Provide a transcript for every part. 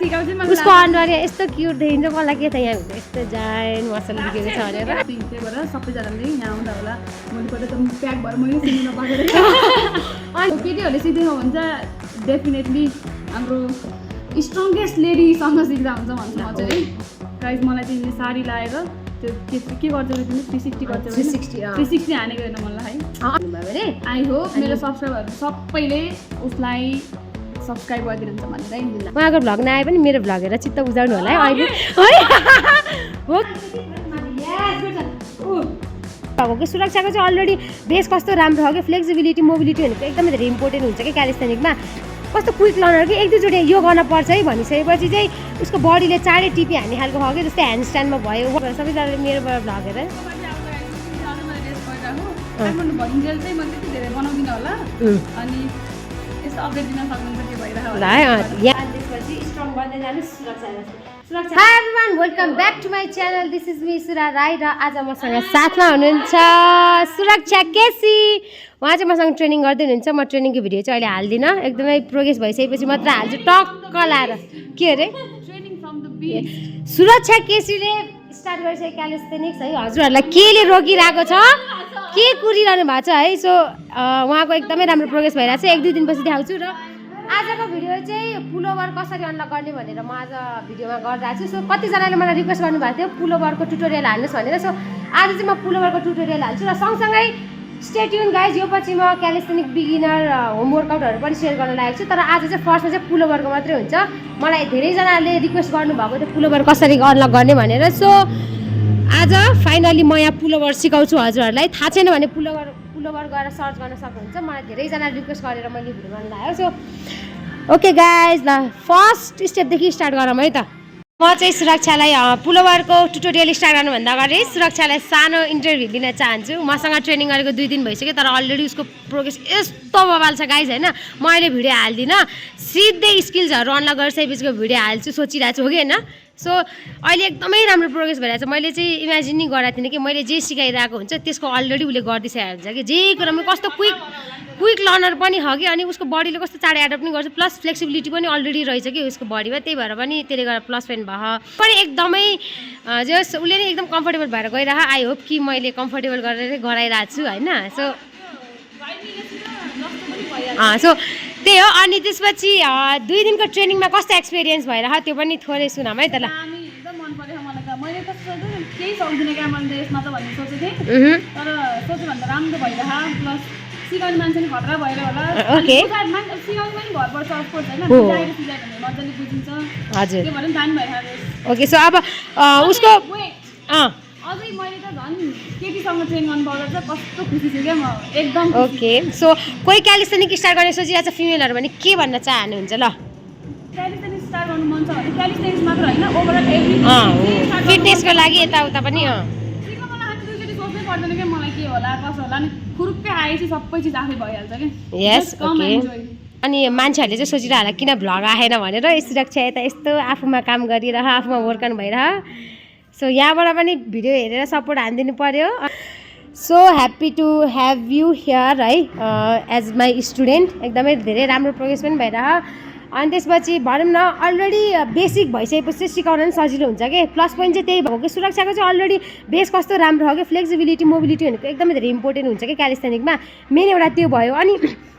उसको अनुहार यस्तो क्युट देखिन्छ मलाई के थाहा यहाँ यस्तो जाइन मसल बिगेको छ भनेर त्यही भएर सबैजनाले यहाँ आउँदा होला मैले कतै त प्याक भएर मैले सिक्नु नपाएर केटीहरूले सिक्दैन भन्छ डेफिनेटली हाम्रो स्ट्रङ्गेस्ट लेडीसँग सिक्दा हुन्छ भन्छु म चाहिँ गाइस मलाई चाहिँ साडी लाएर त्यो के गर्छ तिमी 360 गर्छ 360 हानेको होइन मलाई है आई होप मेरो सब्सक्राइबरहरू सबैले उसलाई सब्सक्राइब गरिदिनुहुन्छ भनेर उहाँको भ्लग नआए पनि मेरो भ्लग हेरेर चित्त बुझाउनु होला है अहिले हो कि सुरक्षाको चाहिँ अलरेडी बेस कस्तो राम्रो हो कि फ्लेक्सिबिलिटी मोबिलिटी भनेको एकदमै धेरै इम्पोर्टेन्ट हुन्छ कि क्यालिस्थेनिकमा कस्तो क्विक लर्नर कि एक दुईचोटि यो गर्न पर्छ है भनिसकेपछि चाहिँ उसको बडीले चाँडै टिपी हान्ने खालको हो कि जस्तै ह्यान्डस्ट्यान्डमा भयो सबैजनाले मेरोबाट भ्लग हेरेर बनाउँदिनँ होला अनि यस्तो अपडेट दिन सक्नुहुन्छ के भइरहेको Hi everyone, welcome back to my channel. This is me Sura Rai र आज मसँग साथमा हुनुहुन्छ सुरक्षा केसी। उहाँ चाहिँ मसँग ट्रेनिङ गर्दै हुनुहुन्छ। म ट्रेनिङको भिडियो चाहिँ अहिले हाल्दिनँ, एकदमै प्रोग्रेस भइसकेपछि मात्र हाल्छु टक्क लाएर। के अरे सुरक्षा केसीले स्टार्ट गरिसक्यो क्यालिस्थेनिक्स है। हजुरहरूलाई केले रोकिरहेको छ, के कुरिरहनु भएको छ है। सो उहाँको एकदमै राम्रो प्रोग्रेस भइरहेको छ। एक दुई दिनपछि देखाउँछु र आजको भिडियो चाहिँ पुलोभर कसरी अनलक गर्ने भनेर म आज भिडियोमा गरिरहेको छु। सो कतिजनाले मलाई रिक्वेस्ट गर्नुभएको थियो पुलोभरको ट्युटोरियल हाल्नुहोस् भनेर। सो आज चाहिँ म पुलोभरको ट्युटोरियल हाल्छु र सँगसँगै स्टे ट्युन गाइज। यो पछि म क्यालिस्थेनिक बिगिनर होम वर्कआउटहरू पनि सेयर गर्न लागेको छु, तर आज चाहिँ फर्स्टमा चाहिँ पुलोभरको मात्रै हुन्छ। मलाई धेरैजनाले रिक्वेस्ट गर्नुभएको थियो पुलोभर कसरी अनलक गर्ने भनेर। सो आज फाइनली म यहाँ पुलोभर सिकाउँछु हजुरहरूलाई। थाहा छैन भने पुलोभर गएर सर्च गर्न सक्नुहुन्छ। मलाई धेरैजना रिक्वेस्ट गरेर मैले भिडियो गर्न लाग्यो। सो ओके गाइज, ल फर्स्ट स्टेपदेखि स्टार्ट गरौँ है त। म चाहिँ सुरक्षालाई पुलोभरको ट्युटोरियल स्टार्ट गर्नुभन्दा अगाडि सुरक्षालाई सानो इन्टरभ्यू दिन चाहन्छु। मसँग ट्रेनिङ गरेको 2 दिन भइसक्यो, तर अलरेडी उसको प्रोग्रेस यस्तो बबाल छ गाइज होइन। म अहिले भिडियो हाल्दिनँ, सिधै स्किल्सहरू अनलक गरिसकेपछिको भिडियो हाल्छु सोचिरहेको छु हो कि होइन। सो अहिले एकदमै राम्रो प्रोग्रेस भइरहेको छ। मैले चाहिँ इमेजिन नै गरेको थिइनँ कि मैले जे सिकाइरहेको हुन्छ त्यसको अलरेडी उसले गरिदिइसकेको हुन्छ कि जे कुरामा कस्तो क्विक लर्नर पनि हो कि, अनि उसको बडीले कस्तो चाँडै एडप्ट पनि गर्छ, प्लस फ्लेक्सिबिलिटी पनि अलरेडी रहेछ कि उसको बडीमा। त्यही भएर पनि त्यसले गर्दा प्लस पोइन्ट भयो पनि एकदमै जस उसले नै एकदम कम्फर्टेबल भएर गइरह। आई होप कि मैले कम्फर्टेबल गरेर गराइरहेको छु होइन। सो त्यही हो। अनि त्यसपछि 2 दिनको ट्रेनिङमा कस्तो एक्सपिरियन्स भइरह त्यो पनि थोरै सुनाम है त। ल मन पऱ्यो मलाई त। मैले त केही सक्दिनँ क्या मैले यसमा त भन्ने सोचेको थिएँ, तर सोचेँ भन्दा राम्रो भइरह। प्लस सिकाउने मान्छे पनि खतरा भएर होला। ओके सिकाउने पनि भर पर्छ अफकोर्स होइन, बुझाएर सिकायो भने मजाले बुझिन्छ। हजुर त्यो भएर दामी भइरहेको। ओके सो अब उसको अझै मैले त झन् केटीसँग ट्रेन गर्नु पाउँदा चाहिँ कस्तो खुसी छु क्या म एकदम। ओके सो कोही क्यालिस्थेनिक स्टार्ट गर्ने सोचिरहेको छ फिमेलहरू भने के भन्न चाहनुहुन्छ? ल क्यालिस्थेनिक स्टार्ट गर्नु मन छ भने क्यालिस्थेनिक्स मात्र होइन, ओभरअल एभ्रिथिङ फिटनेसको लागि यताउता पनि सिक्न मलाई हात दुईचोटि सोच्नै पर्दैन क्या मलाई के होला कसो होला, अनि खुरुक्कै आएपछि सबै चिज आफै भइहाल्छ क्या। यस ओके। अनि मान्छेहरूले चाहिँ सोचिरह होला किन भ्लग आएन भनेर। सुरक्षा यता यस्तो आफूमा काम गरिरह, आफूमा वर्कआउट भइरह। सो यहाँबाट पनि भिडियो हेरेर सपोर्ट हानिदिनु पऱ्यो। So happy to have you here है एज माई स्टुडेन्ट। एकदमै धेरै राम्रो प्रोग्रेस पनि भइरह। अनि त्यसपछि भनौँ न अलरेडी बेसिक भइसकेपछि चाहिँ सिकाउन पनि सजिलो हुन्छ कि। प्लस पोइन्ट चाहिँ त्यही भएको कि सुरक्षाको चाहिँ अलरेडी बेस कस्तो राम्रो हो कि फ्लेक्सिबिलिटी मोबिलिटी भनेको एकदमै धेरै इम्पोर्टेन्ट हुन्छ कि क्यालिस्थेनिकमा। मेन एउटा त्यो भयो। अनि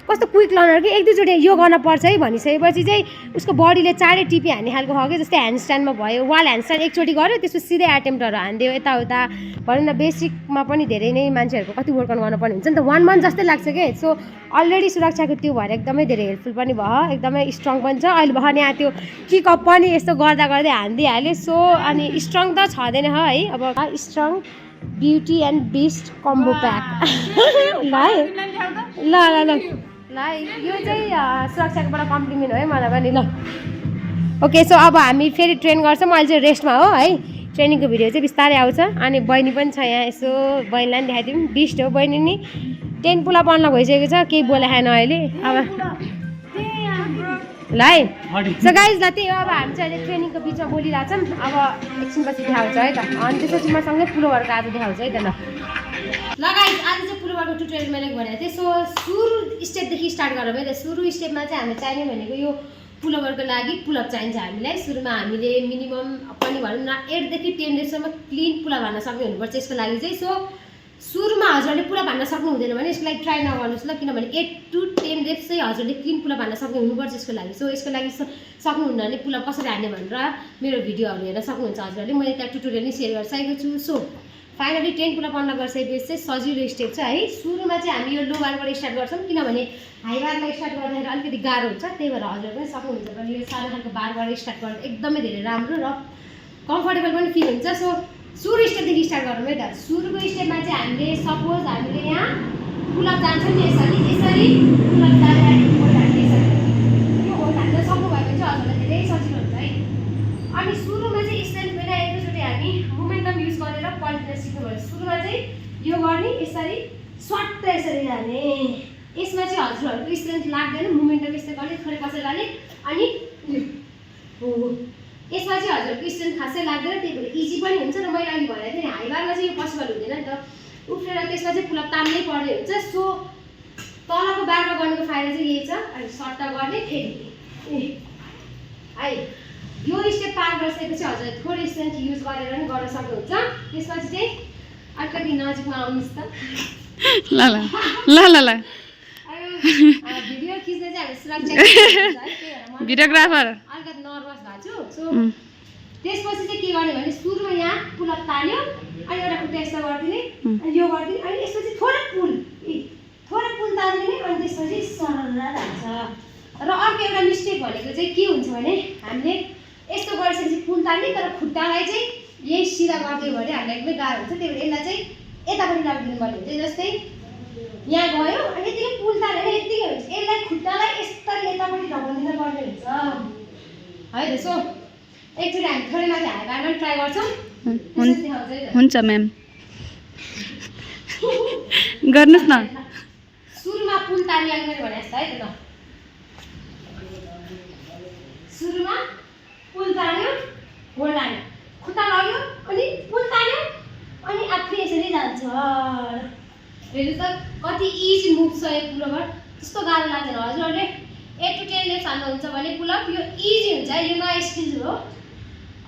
कस्तो क्विक लर्नर कि एक दुईचोटि यो गर्न पर्छ है भनिसकेपछि चाहिँ उसको बडीले चाँडै टिपी हान्ने खालको हो कि जस्तै ह्यान्डस्ट्यान्डमा भयो। वाल ह्यान्डस्ट्यान्ड एकचोटि गऱ्यो त्यसपछि सिधै एटेम्प्टहरू हानिदियो यताउता। भनौँ न बेसिकमा पनि धेरै नै मान्छेहरूको कति वर्कआउट गर्नुपर्ने हुन्छ नि त, 1 मन्थ जस्तै लाग्छ कि। सो अलरेडी सुरक्षाको त्यो भएर एकदमै धेरै हेल्पफुल पनि भयो, एकदमै स्ट्रङ पनि छ। अहिले भर्खर यहाँ त्यो किकअप पनि यस्तो गर्दा गर्दै हानिदिइहाल्यो। सो अनि स्ट्रङ त छँदैन है अब, strong beauty and beast combo pack ल है। ल ल ल ल यो चाहिँ सुरक्षाकोबाट कम्प्लिमेन्ट हो है मलाई पनि। ल ओके सो अब हामी फेरि ट्रेन गर्छौँ। अहिले चाहिँ रेस्टमा हो है। ट्रेनिङको भिडियो चाहिँ बिस्तारै आउँछ। अनि बहिनी पनि छ यहाँ, यसो बहिनीलाई पनि देखाइदिउँ। बिस्ट हो बहिनी नि। 10 पुल अप अनलक भइसकेको छ, केही बोले खाएन अहिले अब ल है। सो गाइज ल त्यही हो। अब हामी चाहिँ अहिले ट्रेनिङको बिचमा बोलिरहेछौँ। अब एकछिनपछि देखाउँछ है त। अनि त्यसपछि म सँगै पुलोभरको आज देखाउँछ है त। ल गाइज आज चाहिँ पुलोभरको ट्युटोरियल मैले भनेको थिएँ। सो सुरु स्टेपदेखि स्टार्ट गरौँ है त। सुरु स्टेपमा चाहिँ हामी चाहिने भनेको यो पुलओभरको लागि पुलअप चाहिन्छ हामीलाई। सुरुमा हामीले मिनिमम पनि भनौँ न 8 देखि 10 डेजसम्म क्लिन पुलअप हान्न सक्ने हुनुपर्छ यसको लागि चाहिँ। सो सुरुमा हजुरले पुलअप हान्न सक्नु हुँदैन भने यसको लागि ट्राई नगर्नुहोस् ल, किनभने 8 to 10 डेज चाहिँ हजुरले क्लिन पुलअप हान्न सक्ने हुनुपर्छ यसको लागि। सो यसको लागि सक्नुहुन्न भने पुलअप कसरी हान्ने भनेर मेरो भिडियोहरू हेर्न सक्नुहुन्छ हजुरहरूले। मैले त्यहाँ ट्युटोरियल नै सेयर गरिसकेको छु। सो फाइनली 10 पुलअप गर्न गरिसकेपछि चाहिँ सजिलो स्टेप छ है। सुरुमा चाहिँ हामी यो लो बारबाट स्टार्ट गर्छौँ, किनभने हाई बारमा स्टार्ट गर्दाखेरि अलिकति गाह्रो हुन्छ, त्यही भएर हजुर पनि सक्नुहुन्छ भने यो सानो खालको बारबाट स्टार्ट गर्दा एकदमै धेरै राम्रो र कम्फर्टेबल पनि फिल हुन्छ। सो सुरु स्टेपदेखि स्टार्ट गरौँ है त। सुरुको स्टेपमा चाहिँ हामीले सपोज हामीले यहाँ पुलअप जान्छौँ नि यसरी पुलअप जाँदाखेरि होल्ड हान्ने यसरी, यो होल्ड हान्न सक्नुभयो भने चाहिँ हजुरलाई धेरै सजिलो हुन्छ है। अनि सुरुमा चाहिँ स्ट्रेन्थ बिना एकैचोटि हामी मोमेन्टम युज गरेर पल्टिन सिक्नुभयो। सुरुमा चाहिँ यो गर्ने यसरी स्वाट्ट यसरी जाने, यसमा चाहिँ हजुरहरूको स्ट्रेन्थ लाग्दैन, मोमेन्टम यस्तै गर्ने थोरै कसरी गर्ने अनि हो यसमा चाहिँ हजुरहरूको स्ट्रेन्थ खासै लाग्दैन, त्यही भएर इजी पनि हुन्छ। र मैले अघि भनेको थिएँ हाई बारमा चाहिँ यो पोसिबल हुँदैन नि त, उफ्रेर त्यसमा चाहिँ पुलअप तान्नै पर्ने हुन्छ। सो तलको बारमा गर्नुको फाइदा चाहिँ यही छ, अनि सट्ट गर्ने फेरि है। यो स्टेप पार गरिसकेपछि हजुरले थोरै स्ट्रेन्थ युज गरेर पनि गर्न सक्नुहुन्छ। त्यसपछि चाहिँ अलिकति नजिकमा आउनुहोस् त। ल ल ल ल ल भिडियो खिच्ने चाहिँ हामी सुरक्षा भिडियोग्राफर अलिकति नर्भस भएको छु। सो त्यसपछि चाहिँ के गर्ने भने सुरुमा यहाँ पुलअप तान्यो, अनि एउटा खुट्टा यस्तो गरिदिने, अनि यो गरिदिने, अनि यसपछि थोरै पुल तानिदिने, अनि त्यसपछि सरल जान्छ। र अर्को एउटा मिस्टेक भनेको चाहिँ के हुन्छ भने हामीले यस्तो गरिसकेपछि पुल तान्ने, तर खुट्टालाई चाहिँ यही सिधा गरिदियो भने हामीलाई एकदमै गाह्रो हुन्छ, त्यही भएर यसलाई चाहिँ यतापट्टि लगिदिनु पर्ने हुन्छ। जस्तै यहाँ गयो अनि यतिकै पुल तानेर यतिकै हुन्छ, यसलाई खुट्टालाई यसरी यतापट्टि ढकाल्दिन पर्ने हुन्छ है त। सो एकचोटि हामी थोरै माथि हाई बारमा ट्राई गर्छौँ। हुन्छ म्याम, गर्नुहोस् न। सुरुमा पुल तान्ने अघि मैले भने जस्तो है त। ल सुरुमा पुल तान्यो, होल्ड हान्यो, खुट्टा लाग्यो, अनि पुल तान्यो, अनि आफै यसरी जान्छ। हेर्नु त कति इजी मुभ छ यो पुलअप, त्यस्तो गाह्रो लाग्दैन। हजुरहरूले 8 to 10 डेज हान्नुहुन्छ भने पुलअप यो इजी हुन्छ है, यो नयाँ स्किल हो।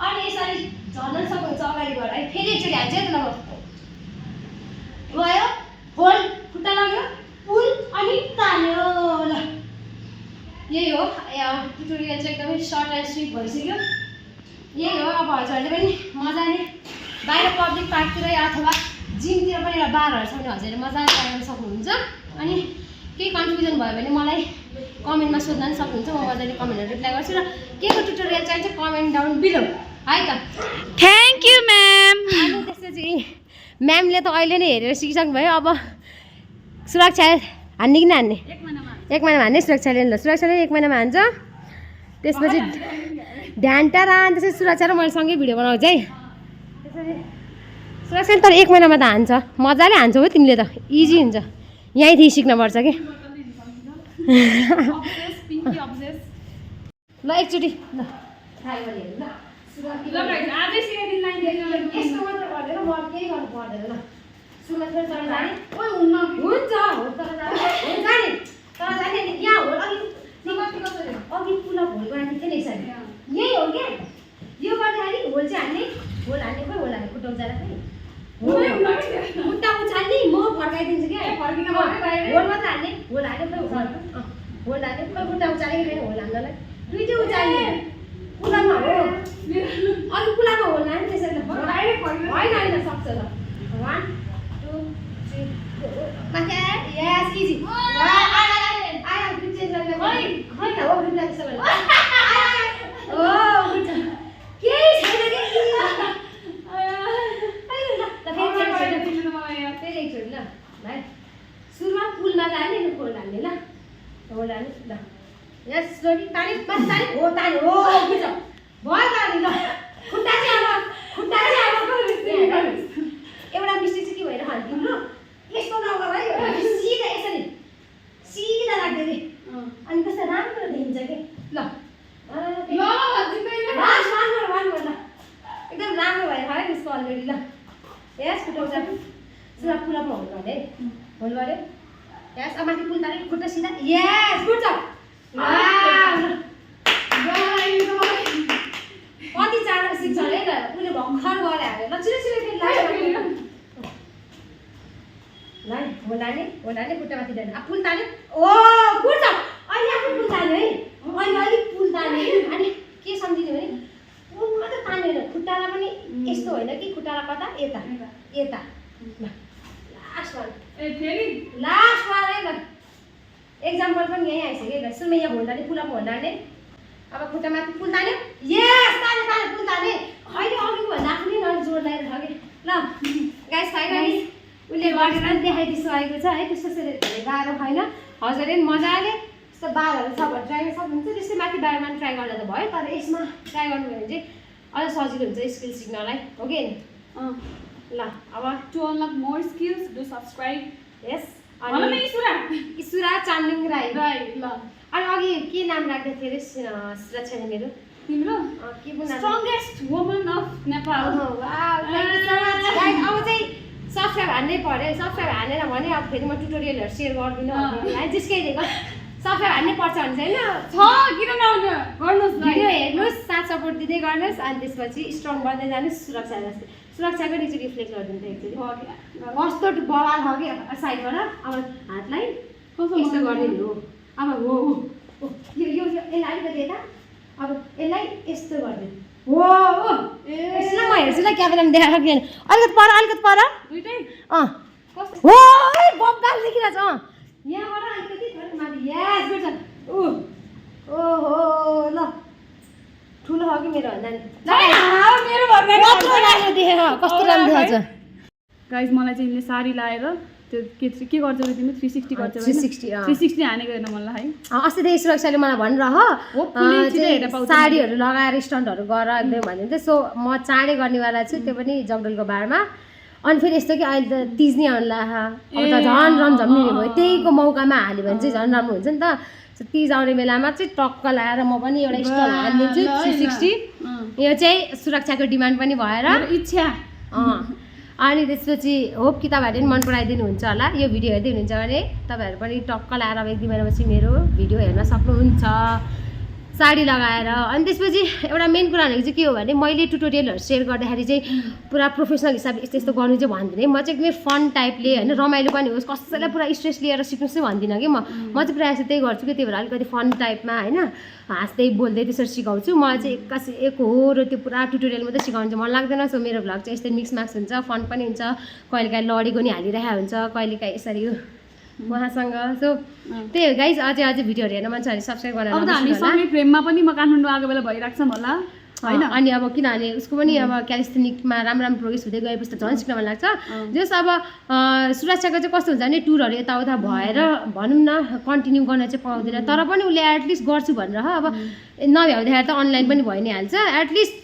अनि यसरी झर्न सक्नुहुन्छ अगाडिबाट है। फेरि एकचोटि हान्छ है त। ल गयो, होल्ड, खुट्टा लाग्यो, पुल, अनि तान्यो। ल यही हो, ट्युटोरियल चाहिँ एकदमै सर्ट एन्ड स्विट भइसक्यो। यही हो, अब हजुरहरूले पनि मजाले बाहिर पब्लिक पार्कतिर अथवा जिमतिर पनि एउटा बारहरू छ भने हजुरले मजाले गर्न सक्नुहुन्छ। अनि केही कन्फ्युजन भयो भने मलाई कमेन्टमा सोध्न पनि सक्नुहुन्छ, म मजाले कमेन्टहरू रिप्लाई गर्छु। र के को ट्युटोरियल चाहिन्छ कमेन्ट डाउन बिलो है त। Thank you ma'am. अनि त्यसपछि म्यामले त अहिले नै हेरेर सिकिसक्नु भयो। अब सुरक्षा हान्ने कि नहान्ने? 1 महिनामा हान्ने सुरक्षाले। ल सुरक्षाले 1 महिनामा हान्छ, त्यसपछि ढ्यान्टा र त्यसपछि सुरक्षा र मैले सँगै भिडियो बनाउँछु है। त्यसपछि सुरक्षा तर 1 महिनामा त हान्छ, मजाले हान्छौ हो तिमीले त, इजी हुन्छ। यहीँदेखि सिक्नुपर्छ कि। ल एकचोटि ल ट्राई गरेँ ल। यस्तो मात्र गर्दैन, म केही गर्नु पर्दैन। ल सुरुमा थोरै तल जाने, हुन्छ हो तल जाने, तल जाने, अनि यहाँ हो अघि पुलअप होल्ड गरेको थिएँ नि यसरी, यही हो क्या। यो गर्दाखेरि होल्ड चाहिँ हान्ने, होल्ड हान्ने, खोइ होल्ड हान्ने, खुट्टा उचालेर खोइ खुट्टा उचाल्ने, म फर्काइदिन्छु क्या। होल्ड मात्र हान्ने, होल्ड हान्ने, खोइ होल्ड हान्ने, खोइ खुट्टा उचालेको छैन होल्ड हान्नलाई, दुइटै उचाल्ने। पुलअपमा हो, अघि पुलअपमा होल्ड हान्ने त्यसरी होइन सक्छ। ल 1 2 3 माथि यस इजी। आयो ग्रिप चेन्ज गरेर खै त हो ग्रिप लाग्छ भने ओ हुन्छ केही छैन के फेरि एकचोटि ल भाइ। सुरुमा पुलमा जाने नि होल्ड हान्ने, ल होल्ड हान्ने, ल यस स्लोली ताने, बस ताने, हो ताने, हो बुझ भयो ताने। ल खुट्टा चाहिँ अब एउटा मिस्टेक चाहिँ के भएर खान्छ तिम्रो, यस्तो नगर है, सिधा यसरी सिधा राख्दै रे, अनि कस्तो राम्रो देखिन्छ के। ल एकदम राम्रो भएर खायो त्यसको अलरेडी। ल यस खुट्टा उचाल्नु, सुरुमा पुलअपमा होल्ड गर्ने है, होल्ड गऱ्यो, यस अब माथि पुल तान्यो, खुट्टा सिधा, यस गुड जब। ल छिटो छिटो फेरि लास्ट ल होलाने खुट्टामाथि दैन अब पुल तान्यो ओ गुड छ अहिले आफै पुल तान्यो है अहिले अलिक पुल तान्यो अनि के सम्झिने भने पुल मात्र तानेन खुट्टालाई पनि यस्तो होइन कि खुट्टालाई कता यता यता ल लास्ट वान है ल एक्जाम्पल पनि यहीँ आइसक्यो ल सुरुमा यहाँ होल्डाने पुलअप होल्डाने अब खुट्टामाथि पुल तान्यो यस तान्यो पुल तान्यो अहिले अघिको भन्दा आफूले न जोड लगाएर कि ल गाइस फाइनली उसले गरेर देखाइदिइसकेको छ है त्यस्तो धेरै गाह्रो छैन हजुरले मजाले यस्तो बारहरू छ भने ट्राई गर्न सक्नुहुन्छ त्यस्तै माथि बारमा ट्राई गर्दा त भयो तर यसमा ट्राई गर्नुभयो भने चाहिँ अझ सजिलो हुन्छ स्किल सिक्नलाई हो कि ल अब to unlock more skills do subscribe yes अनि इसुरा चान्लिङ राई ल अनि अघि के नाम राख्दै थियो अरे सुरक्षा मेरो तिम्रो के पो नाम स्ट्रङ्गेस्ट वुमन अफ नेपाल अब चाहिँ सब्सक्राइब हान्नै पर्यो सब्सक्राइब हानेर भने अब फेरि म ट्युटोरियलहरू सेयर गर्दिनँ है जिस्काइदिएको सब्सक्राइब हान्नै पर्छ भने चाहिँ छ किन नहुने गर्नुहोस् भिडियो हेर्नुहोस् साथ सपोर्ट दिँदै गर्नुहोस् अनि त्यसपछि स्ट्रङ बन्दै जानुहोस् सुरक्षाको निचो रिफ्लेक्ट गरिदिन्छ एकचोटि कस्तो बवाल छ कि साइडबाट अब हातलाई यस्तो गरिदिनु हो अब हो यो यसलाई अलिकति यता अब यसलाई यस्तो गरिदिनु हो यसलाई म हेर्छु ल क्यामेरामा देखाएको कि अलिकति पर दुइटै कस्तो हो बब्बाल देखिरहेछ यहाँबाट अलिकति थोरै माथि यस गुड छ ओहो ल ठुलो हो कि मेरो भन्दा नि मेरो कस्तो राम्रो देखेको कस्तो राम्रो देखाउँछ गाइस मलाई चाहिँ यिनले साडी लाएर त्यो के गर्छ रे तिमी 360 गर्छ 360 हानेको हेर्न मन लाग्यो है अस्तिदेखि सुरक्षाले मलाई भनिरह साडीहरू लगाएर स्टन्टहरू गर एकदम भन्दै सो म चाँडै गर्नेवाला छु त्यो पनि जगडलको बारमा अनि फेरि यस्तो कि अहिले त तिज नै आउनु ला अब त झन् रमझम्ने भयो त्यहीको मौकामा हाल्यो भने चाहिँ झन् राम्रो हुन्छ नि त तिज आउने बेलामा चाहिँ टक्क लगाएर म पनि एउटा स्टल हालिदिन्छु 360 यो चाहिँ सुरक्षाको डिमान्ड पनि भएर इच्छा अनि त्यसपछि होप कि तपाईँहरूले पनि मन पराइदिनुहुन्छ होला यो भिडियो हेर्दै हुनुहुन्छ भने तपाईँहरू पनि टक्क लगाएर अब 1-2 महिनापछि मेरो भिडियो हेर्न सक्नुहुन्छ साडी लगाएर अनि त्यसपछि एउटा मेन कुरा भनेको चाहिँ के हो भने मैले ट्युटोरियलहरू सेयर गर्दाखेरि चाहिँ पुरा प्रोफेसनल हिसाबले यस्तो यस्तो गर्नु चाहिँ भन्दिनँ म चाहिँ एकदमै फन टाइपले होइन रमाइलो पनि होस् कसैलाई पुरा स्ट्रेस लिएर सिक्नुहोस् चाहिँ भन्दिनँ कि म चाहिँ प्रायः जस्तो त्यही गर्छु कि त्यही भएर अलिकति फन टाइपमा होइन हाँस्दै बोल्दै त्यसरी सिकाउँछु मलाई चाहिँ एक हो र त्यो पुरा ट्युटोरियल मात्रै सिकाउनु चाहिँ मन लाग्दैन सो मेरो भ्लग चाहिँ यस्तै मिक्स म्याक्स हुन्छ फन पनि हुन्छ कहिलेकाहीँ लडेको नि हालिरहेको हुन्छ कहिलेकाहीँ यसरी उहाँसँग सो त्यही हो गाइस अझै भिडियोहरू हेर्न मन छ भने सब्सक्राइब गरेर अब त हामी सँगै फ्रेममा पनि म काठमाडौँ आएको बेला भइरहेको छ होला होइन अनि अब किनभने उसको पनि अब क्यालिस्थेनिकमा राम्रो प्रोग्रेस हुँदै गएपछि त झन् सिक्न मन लाग्छ जस अब सुरक्षाको चाहिँ कस्तो हुन्छ भने टुरहरू यताउता भएर भनौँ न कन्टिन्यू गर्न चाहिँ पाउँदैन तर पनि उसले एटलिस्ट गर्छु भनेर अब नभ्याउँदाखेरि त अनलाइन पनि भइ नै हाल्छ एटलिस्ट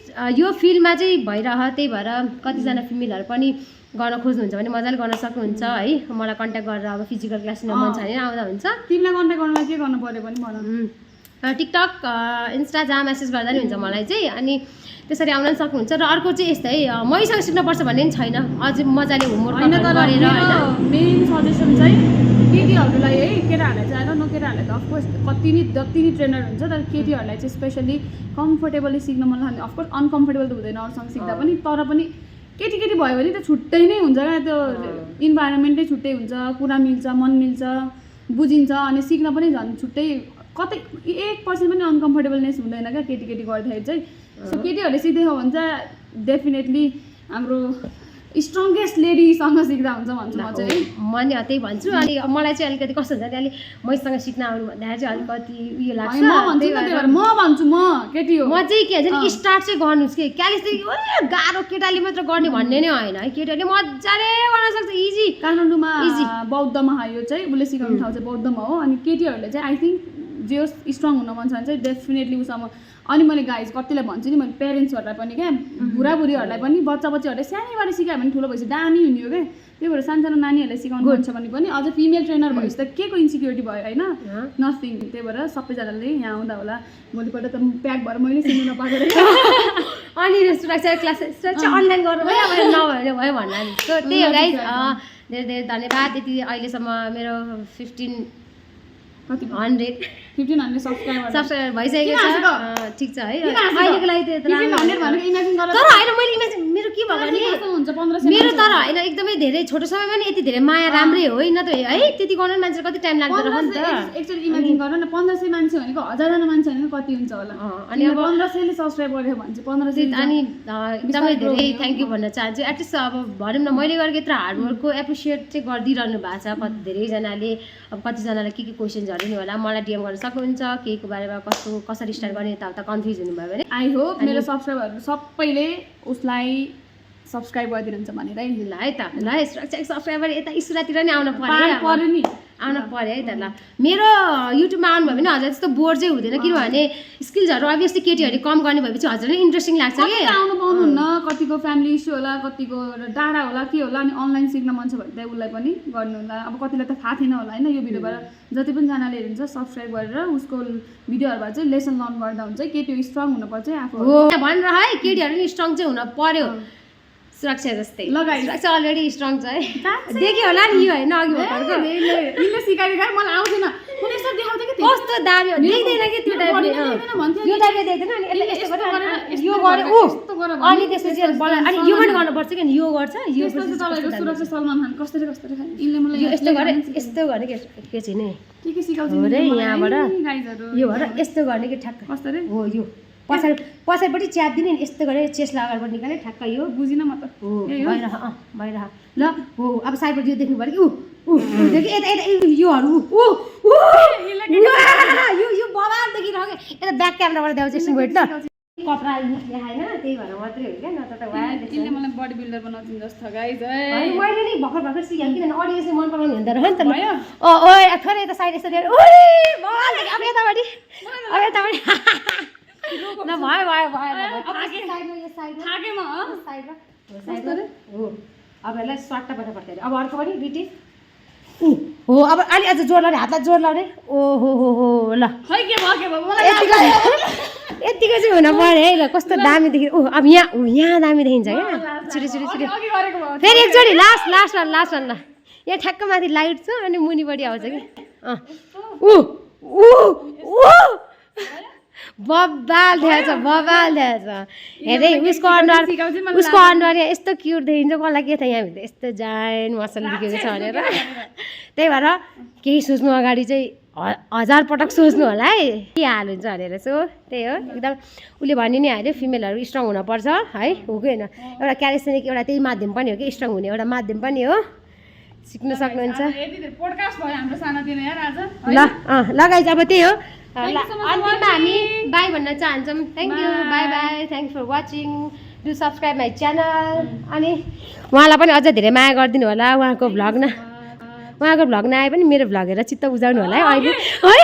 यो फिल्डमा चाहिँ भइरह त्यही भएर कतिजना फिमेलहरू पनि गर्न खोज्नुहुन्छ भने मजाले गर्न सक्नुहुन्छ है मलाई कन्ट्याक्ट गरेर अब फिजिकल क्लास लिन मन छ भने आउँदा हुन्छ तिमीलाई कन्ट्याक्ट गर्नलाई के गर्नु पर्यो भने भन टिकटक इन्स्टा जहाँ मेसेज गर्दा नि हुन्छ मलाई चाहिँ अनि त्यसरी आउन पनि सक्नुहुन्छ र अर्को चाहिँ यस्तै मैसँग सिक्नुपर्छ भन्ने पनि छैन अझै मजाले होमवर्क गरेर मेन सजेसन चाहिँ केटीहरूलाई है केटाहरूलाई चाहिँ होइन केटाहरूलाई त अफकोर्स जति नि ट्रेनर हुन्छ तर केटीहरूलाई चाहिँ स्पेसली कम्फोर्टेबली सिक्न मन लाग्ने अफकोर्स अनकम्फोर्टेबल त हुँदैन अरूसँग सिक्दा पनि तर पनि केटी भयो भने त छुट्टै नै हुन्छ क्या त्यो इन्भाइरोमेन्टै छुट्टै हुन्छ कुरा मिल्छ मन मिल्छ बुझिन्छ अनि सिक्न पनि झन् छुट्टै कतै 1% पनि अनकम्फोर्टेबलनेस हुँदैन क्या केटी गर्दाखेरि चाहिँ सो केटीहरूले सिक्दैछ भने चाहिँ डेफिनेटली हाम्रो स्ट्रङ्गेस्ट लेडीसँग सिक्दा हुन्छ भन्छु म चाहिँ म नि त्यही भन्छु अनि मलाई चाहिँ अलिकति कस्तो हुन्छ अलिक मैसँग सिक्न आउनु भन्दाखेरि चाहिँ अलिकति उयो लाग्छ म भन्छु म केटी हो म चाहिँ के भन्छ स्टार्ट चाहिँ गर्नुहोस् कि क्यालिस्थेनिक गाह्रो केटाले मात्र गर्ने भन्ने नै होइन है केटाले मजाले गर्न सक्छ इजी काठमाडौँमा बौद्धमा यो चाहिँ उसले सिकाउने ठाउँ चाहिँ बौद्धमा हो अनि केटीहरूले चाहिँ आई थिङ्क जे स्ट्रङ हुन मन छ भने चाहिँ डेफिनेटली उसँग अनि मैले गाइज कतिलाई भन्छु नि मैले पेरेन्ट्सहरूलाई पनि क्या बुढाबुढीहरूलाई पनि बच्चाहरूलाई सानैबाट सिकायो भने ठुलो भएपछि दामी हुने हो क्या त्यही भएर सानो नानीहरूलाई सिकाउनु हुन्छ भने पनि अझ फिमेल ट्रेनर भएपछि त के को इन्सिक्युरिटी भयो होइन नथिङ त्यही भएर सबैजनाले यहाँ आउँदा होला भोलिपल्ट त प्याक भएर मैले सिक्नु नपाएको अनि सुरक्षा क्लास अनलाइन गर्नु नभए भयो भन्दा नि त्यही हो गाइज धेरै धेरै धन्यवाद यति अहिलेसम्म मेरो 1500 सब्सक्राइबर भइसकेको छ ठिक छ है अहिलेको लागि तर होइन मैले इमेजिन मेरो के भयो भने 1500 मेरो तर होइन एकदमै धेरै छोटो समयमा नि यति धेरै माया राम्रै हो होइन त है त्यति गर्नु मान्छे कति टाइम लाग्दो रहेछ नि त एकचोटि इमेजिन गर न 1500 मान्छे भनेको 1000 जना मान्छे भनेको कति हुन्छ होला अनि अब 1500 ले सब्स्क्राइब गर्यो भने चाहिँ 1500 अनि एकदमै धेरै थ्याङ्क यू भन्न चाहन्छु एटलिस्ट अब भनौँ न मैले गरेको यत्रो हार्डवर्कको एप्रिसिएट चाहिँ गरिदिइरहनु भएको छ कति धेरैजनाले अब कतिजनालाई के क्वेसन्सहरू नि होला मलाई डिएम गर्न सक्नुहुन्छ केहीको बारेमा कसरी स्टार्ट गर्ने यताउता कन्फ्युज हुनुभयो भने आई होप मेरो सब्स्क्राइबरहरू सबैले उसलाई सब्स्क्राइब गरिदिनुहुन्छ भनेर ल है त ल सुरक्षा सब्सक्राइबर यता इसुरातिर नि आउनु पर्यो नि आउनु पर्यो है त ल मेरो युट्युबमा आउनुभयो भने हजुर त्यस्तो बोर चाहिँ हुँदैन किनभने स्किल्सहरू अभियसली केटीहरूले कम गर्ने भएपछि हजुरलाई इन्ट्रेस्टिङ लाग्छ कि आउनु पाउनुहुन्न कतिको फ्यामिली इस्यु होला कतिको डाँडा होला के होला अनि अनलाइन सिक्न मन छ भने चाहिँ उसलाई पनि गर्नु होला अब कतिलाई त थाहा थिएन होला होइन यो भिडियोबाट जति पनि जनाले हेर्नुहुन्छ सब्स्क्राइब गरेर उसको भिडियोहरूबाट चाहिँ लेसन लर्न गर्दा हुन्छ केटी स्ट्रङ हुनुपर्छ आफू हो भनेर है केटीहरू नि स्ट्रङ चाहिँ हुन पर्यो सुरक्षा जस्तै सुरक्षा अलरेडी स्ट्रङ छ है देख्यो होला नि यो होइन अघि भर्खरको यसले सिकाइदिएको मलाई आउँदैन कुनै यस्तो देखाउँथ्यो कि कस्तो दामी हो देख्दैन कि त्यो टाइपले यो टाइपले देख्दैन अनि यस्तो गरेर यो गरे ऊ अनि त्यसपछि अनि यो पनि गर्नुपर्छ कि यो गर्छ यो तपाईँको सुरक्षा सलमान खान कसरी यिनले मलाई यो यस्तो गर्ने के चाहिँ नि के सिकाउँछ रे यहाँबाट यो भएर यस्तो गर्ने कि ठ्याक्क कसरी हो यो पछाडिपट्टि च्याप दिने नि यस्तो गरेर चेस्टलाई अगाडिबाट निकाल्ने ठ्याक्क यो बुझिन म त हो बाहिर ल हो अब साइडबाट यो देख्नु पर्यो कि देखि यता यता योहरू यो बबाल देखिरहेको यता ब्याक क्यामेराबाट देखाउँछ एकछिन वेट ल कपडा देखाएन त्यही भएर मात्रै हो क्या नत्र त यसले मलाई बडी बिल्डर बनाउँछ जस्तो गाइज मैले नि भर्खर सिकाएँ किनभने अडियन्सले मन पराउने हुँदो रहेछ नि त भयो ओए थोरै यता साइड यस्तो दिएर ओए बबाल देखि अब यतापट्टि ल भयो अब यसलाई स्वाट्ट पर्छ अब अर्को पनि बिटी हो अब अलि अझ जोड लाउने हातलाई जोड लाउने ओहो हो ल यतिको चाहिँ हुन पर्यो है ल कस्तो दामी देखि अब यहाँ दामी देखिन्छ क्या छिटो फेरि एकचोटि लास्ट वान ल यहाँ ठ्याक्क माथि लाइट छ अनि मुनिपट्टि आउँछ कि बबाल देखाउँछ हेरे उसको अनुहार यस्तो क्युट देखिन्छ कसलाई के छ यहाँभित्र यस्तो जान मसल बिकेको छ भनेर त्यही भएर केही सोच्नु अगाडि चाहिँ 1000 पटक सोच्नु होला है के हाल हुन्छ भनेर सो त्यही हो एकदम उसले भनि नै हाल्यो फिमेलहरू स्ट्रङ हुनुपर्छ है हो कि होइन एउटा क्यालिस्थेनिक एउटा त्यही माध्यम पनि हो कि स्ट्रङ हुने एउटा माध्यम पनि हो सिक्न सक्नुहुन्छ ल गाइज अब त्यही हो अन्तिममा हामी बाई भन्न चाहन्छौँ thank you bye thank for watching do subscribe my channel अनि उहाँलाई पनि अझ धेरै माया गरिदिनु होला उहाँको भ्लग नआए पनि मेरो भ्लग हेरेर चित्त बुझाउनु होला है अहिले है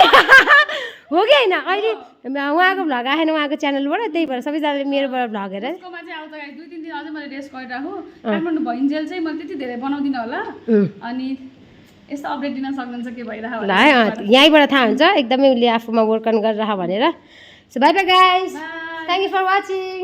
हो कि होइन अहिले उहाँको भ्लग आएन उहाँको च्यानलबाट त्यही भएर सबैजनाले मेरोबाट भ्लग हेरेर 2-3 दिन अझै मैले रेस्ट गरिरहेको काठमाडौँ भइन्जेल चाहिँ मैले त्यति धेरै बनाउँदिनँ होला अनि यस्तो अपडेट दिन सक्नुहुन्छ के भइरहेको होला है यहीँबाट थाहा हुन्छ एकदमै उसले आफूमा वर्क अन गरिरह भनेर so bye bye guys thank you for watching